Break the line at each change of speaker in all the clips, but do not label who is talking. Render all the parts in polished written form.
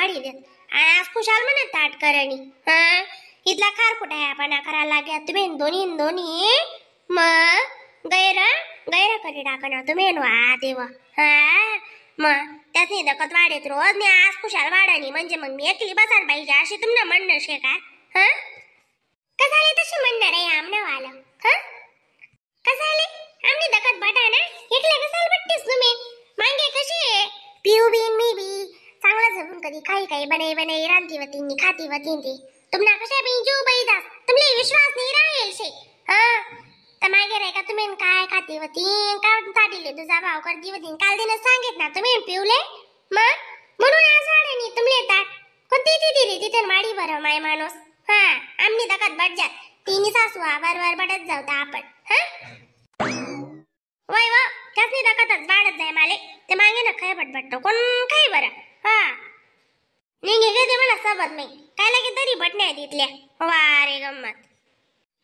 वाढी देत आणि आज खुशाल म्हणत ताट करणी. हा इथला खारकुटा आहे आपण करायला लाग्या तुम्ही दोन्ही दोन्ही मग गैर गैर करी टाकणार तुम्ही वा देव. हा मग त्याच नाही दकत वाढेत रोज मी आज खुशाल वाढणी म्हणजे मग मी एकली बसायला पाहिजे अशी तुम्हाला म्हणणं शे का? हा कसाले तशी म्हणणार आहे आमना वाला? हा कसाले आमनी दकत बटा ना एकले कसाल बट्टीस तुम्ही मांगे कशी आहे पिऊ बिन मी बी चांगला जगून कधी काही काही बनाई बनाई रांती वतीन खाती वतीन ते तुम्हाला कशा बी जीव बाई दास तुमले विश्वास नाही राहील शे. हा तर मागे रे का तुम्ही काय खाती वतीन काय ताडीले तुझा भाव करती वतीन काल दिन सांगित ना तुम्ही पिवले मग म्हणून आज वाढणी तुमले ताट कोणती ती दिली तिथे माडी बरं माय माणूस. हा आमनी दकत बट जात तिन्ही सासू बरोबर बटत जाऊ आपण. हा वय वा त्याच नाही दकतच वाढत जाय माले ते मागे ना खय बटबटतो कोण काही बरं. हा निघे गे ते मला सबत नाही काय लगे तरी बट नाही तिथल्या वा रे गंमत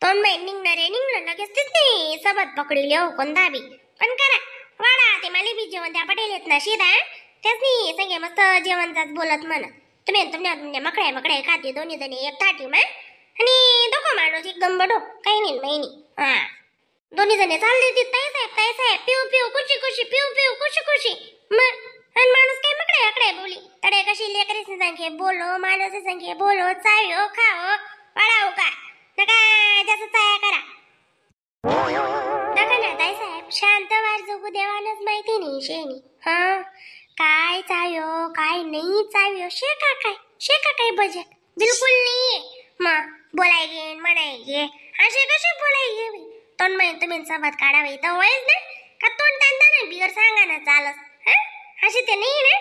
तोंड माई निघणार आहे निघलं लगेच तीच नाही सबत पकडली हो कोणता बी पण करा वाडा ते मला बी जेवण त्या पटेल येत ना शिदा त्याच नाही सगळे मस्त जेवणचाच बोलत म्हण तुम्ही तुमच्या तुमच्या मकड्या मकड्या खाते दोन्ही जणी एक थाटी मा आणि दोघं माणूस एकदम बडो काही नाही महिनी. हा दोन्ही जणी चालले ती ताई साहेब ताई साहेब पिऊ पिऊ खुशी खुशी पिऊ पिऊ खुशी खुशी मग आणि माणूस काय मकड्या अकड्या बोली तडे कशी लेकरीच संख्ये बोलो माणूस संख्ये बोलो चायो खाओ वाढाव का नका जास्त चाया करा नका ना ताई साहेब शांत वार जगू देवानच माहिती नाही शेनी. हा काय चायो काय नाही चायो शेका काय शेका काय बजेट बिलकुल नाही मग बोलाय गे म्हणाय गे असे कसे बोलाय गे तोंड माहिती तुम्ही सोबत काढावे तर होयच ना का तोंड तांदा ना बिगर सांगा ना चालत. हा असे ते नाही ना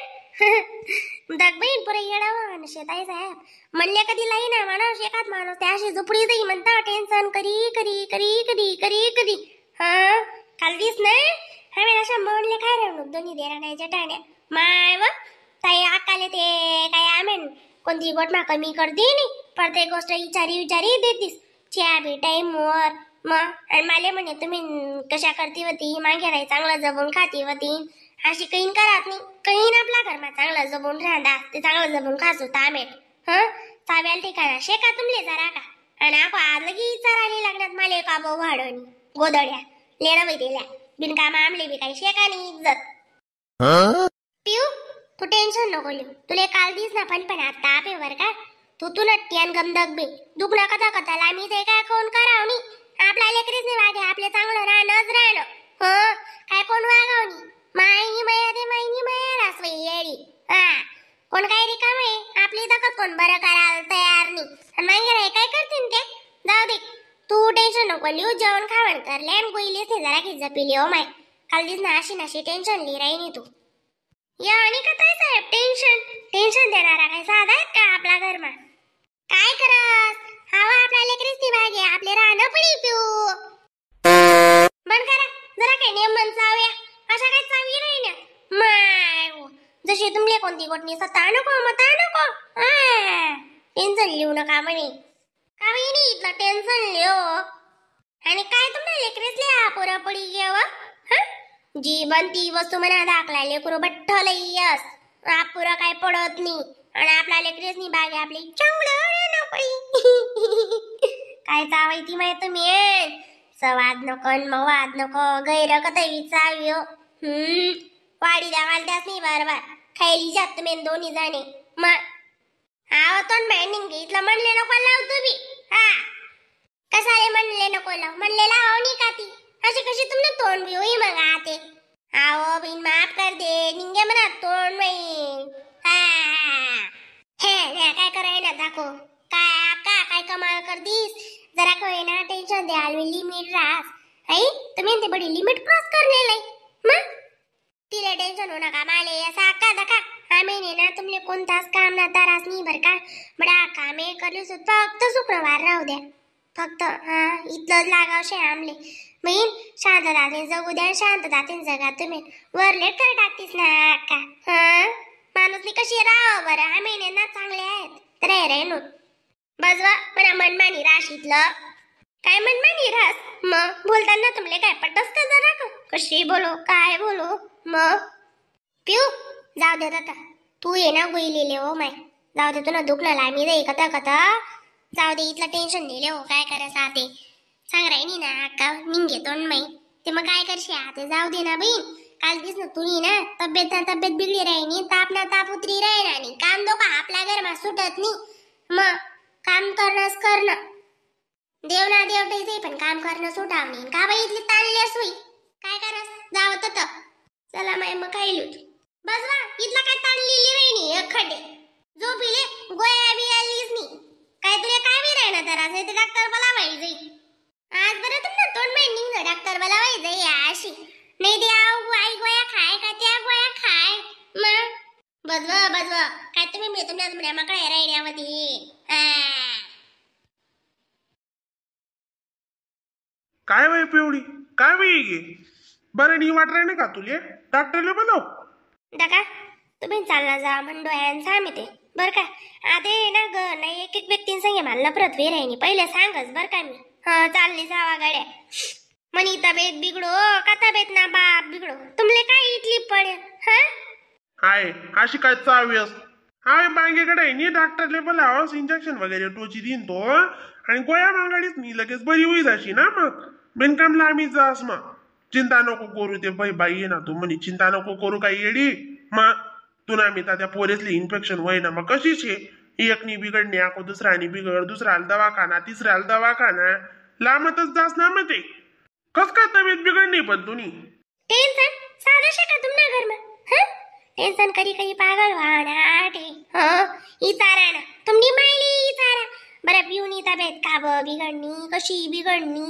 दाग बहीण पुरे येडावा आणि शेताई साहेब म्हणले कधी लाई ना माणूस एखाद माणूस ते अशी झोपडी जाई म्हणता टेन्शन करी करी करी कधी करी कधी. हा काल दिस ना आम्ही अशा म्हणले काय राहू दोन्ही देराण्याच्या टाण्या माय व ताई आकाले ते काय आम्ही कोणती गोट मा कमी करते नाही प्रत्येक गोष्ट विचारी विचारी देतीस चहा बी टाईमवर मग आणि माले म्हणे तुम्ही कशा करती होती मागे राही चांगला जबून खाती होती अशी काही करत नाही काही आपला घरमा चांगला जबून राहता ते चांगलं जबून खासो तामेट. हा चाव्याला ठिकाणा शेका तुमले जरा का आणि आपा आज लगी चराली लागण्यात माले का भाऊ वाढवणी गोदड्या लेणं बाई दिल्या बिनकामा आमले बी काही शेका नाही इज्जत. पिऊ तू टेन्शन नको लिहू तुला काल दिस ना पण पण आता आपे बर का तू तू नट्टी गमदक बी दुखणं कथा कथाला आम्ही ते काय कोण करावनी आपला लेकरीच नाही वागे आपले चांगलं राहणंच राहणं. हो काय कोण वागावनी मायनी माया ते मायनी माया रासवई येडी. हा कोण काय रिकाम आहे आपली दखत कोण बरं करायला तयार नाही आणि मागे राय काय करतील ते जाऊ दे तू टेन्शन नको लिहू जेवण खावण करले आणि गोईलेच नाही जरा की जपिली हो my काल दिस ना अशी नाशी टेन्शन ली राही तू या आणि का ताई साहेब टेन्शन टेन्शन देणारा काय साधा आहेत का आपला घरमा काय करत हवा आपल्या लेकरीच ती भागे आपले राहणं पडी पिऊ बंद करा जरा काय नेम मन चावया अशा काय चावी नाही ना माय जशी तुमले कोणती गोटणी सता नको मता नको टेन्शन लिहू नका म्हणे का नाही इथलं टेन्शन लिहो आणि काय तुमच्या लेकरीच लिहा पोरं पडी गेव. हा जी बनती वस्तू म्हणा दाखला लेकरू बठ्ठ लई यस पुरं काय पडत नाही आणि आपला लेकरीच नाही बागे आपली चांगलं पडी काय चावाय ती माहिती तुम्ही सवाद नको मवाद नको गैर कतई चाव्यो. वाडी द्या त्याच नाही बरोबर खायली जात तुम्ही दोन्ही जाणे मग हा तोंड बाई इथलं म्हणले नको लाव तुम्ही. हा कसाले म्हणले नको लाव म्हणले लाव नाही का ती अशी कशी तुमने तोंड बी होई मग आते आओ बिन माफ कर दे निंगे म्हणा तोंड बहीण. हा हे काय कराय ना दाखव काय आका काय कमाल कर दीस जरा काय ना टेन्शन दे आलवी लिमिट रास आई तुम्ही ते बडी लिमिट क्रॉस करणे लई मग तिला टेन्शन हो नका माले असा आका दका आम्ही ना तुमले कोणताच काम ना तारास नाही बर का बडा कामे करले सुद्धा फक्त शुक्रवार राहू द्या फक्त. हा इथलंच लागावशे आमले बहीण शांत दाते जगू द्या शांत दाते जगा तुम्ही वर लेट कर टाकतीस ना आका. हा माणूसनी कशी राहावं बरं आम्ही ना चांगले आहेत तर रे नो बजवा पण मनमानी रास इथलं काय मनमानी रास मग बोलताना तुमले काय पटस का जरा कशी बोलो काय बोलो मग पिऊ जाऊ देत आता. तू ये ना गोई हो माय जाऊ दे तुला दुखणं लामी दे कथा कथा जाऊ दे इतलं टेन्शन नाही हो काय करायचं आते सांग राहिनी ना अक्का निंगे तोंड माई ते मग काय करशी आता जाऊ दे ना बहीण. काल दिस ना तुम्ही ना तब्येत ना तब्येत बिगडी राहिनी ताप ना ताप उतरी राही आणि काम दो का आपला घरमा सुटत नाही मग काम करणंच करणं देव ना देव ते पण काम करणं सुटाव नाही का बाई इथली ताणली सुई काय करस जावं तर चला माय मग काय लूट बस वा इथला काय ताणलेली राहिनी अखंडे झोपिले गोळ्या बिया लीच नाही काय तुला काय बी राहिना तर असं ते डॉक्टर बोलावाय जाई आज बरं तुम ना तोंड माई निघ डॉक्टर बोलावाय जाई अशी नाही ते आऊ आई गोळ्या खाय का त्या गोळ्या खाय मग बजवा बजवा काय तुम्ही मी तुमच्या तुमच्या मकडे राहिण्यामध्ये.
काय वय पिवडी काय वय गे बरं नाही वाट राहिले का तुले डॉक्टरला बोलव
डका तुम्ही चालला जा म्हण डोळ्यानं सांगते बर का आधे ना ग नाही एक एक व्यक्तींसंगे मला नफरत वे राहिनी पहिले सांगच बर का मी हा चालली जावा गाड्या म्हणी तब्येत बिघडो का तब्येत ना बाप बिघडो तुमले काय इटली पडेल हा
हाय अशी काय चावी अस हाय बांगेकडे नी डॉक्टरले बोलावस इंजेक्शन वगैरे टोची देईन तो आणि गोळ्या मागाडीच नी लगेच बरी होईल अशी ना मग बिनकाम लांबी जास मग चिंता नको करू ते बाई बाई ये ना तू म्हणे चिंता नको करू काही येडी मग तुला मी त्या पोरेसली इन्फेक्शन होय ना मग कशी शे एकनी बिघडणी आको दुसऱ्यानी बिघड दुसऱ्याला दवाखाना तिसऱ्याला दवाखाना लांबतच जास ना मग ते कस काय तब्येत बिघडणी पण तुनी
टेन्शन साधं शे का तुमना घरमा हा टेन्शन करी करी पागल व्हाना आटे ह इचारा ना तुमनी मायली इचारा बरं पिऊनी तब्येत का ब बिघडणी कशी बिघडणी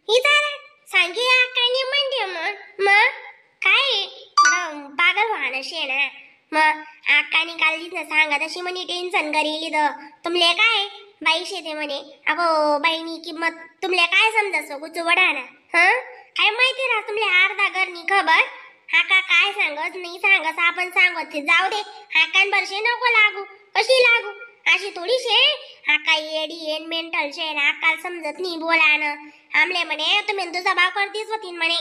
इचारा सांगे कानी म्हणते मग मग काय बरं पागल व्हाना शे ना मग आकानी काल ना सांगा तशी म्हणे टेन्शन करेली तर तुमले काय बाई शेते म्हणे अगो बाईनी किंमत तुमले काय समजत कुचू वडा ना हा काय माहिती राह तुमले अर्धा घरनी खबर हाका काय सांगत नाही सांगत आपण सांगत ते जाऊ दे हाकान बरशे नको लागू कशी लागू अशी थोडी शे हाका येडी येन मेंटल शे हाकाल समजत नाही बोलानं आमले म्हणे तुम्ही तुझा भाव करतीच होती म्हणे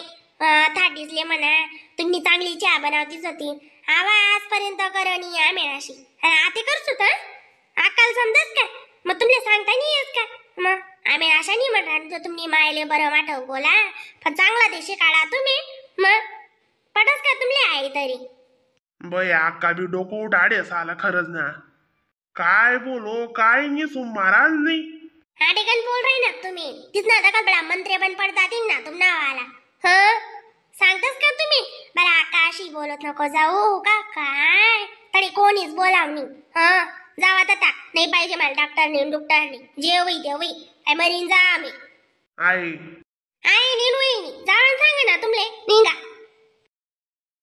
थाटीसले म्हणा तुम्ही चांगली चहा बनवतीच होती आवा आजपर्यंत करणी आम्ही अशी आते करसू तर अक्कल समजत का मग तुमले सांगता नाही येत का मग आम्ही अशा नाही म्हणणार जो तुम्ही मायले बरं वाटव बोला पण चांगला देशी काढा तुम्ही मग पटच का तुमले आहे तरी
बय अक्का बी डोकं उठाडे साला खरंच ना काय बोलो काय नाही सुमाराज नाही
हा ठिकाण बोल राही ना तुम्ही तिथं आता का बडा मंत्री पण पडतात ना तुम नावाला ह सांगतास का तुम्ही बरं आकाशी बोलत नको जाऊ का काय तरी कोणीच बोलावणी हा जावा आता नाही पाहिजे मला डॉक्टर नाही डॉक्टर नाही जे होई ते होई काय मरीन जा आम्ही
आहे
आहे नीन होई जाऊन सांगा ना तुमले निघा.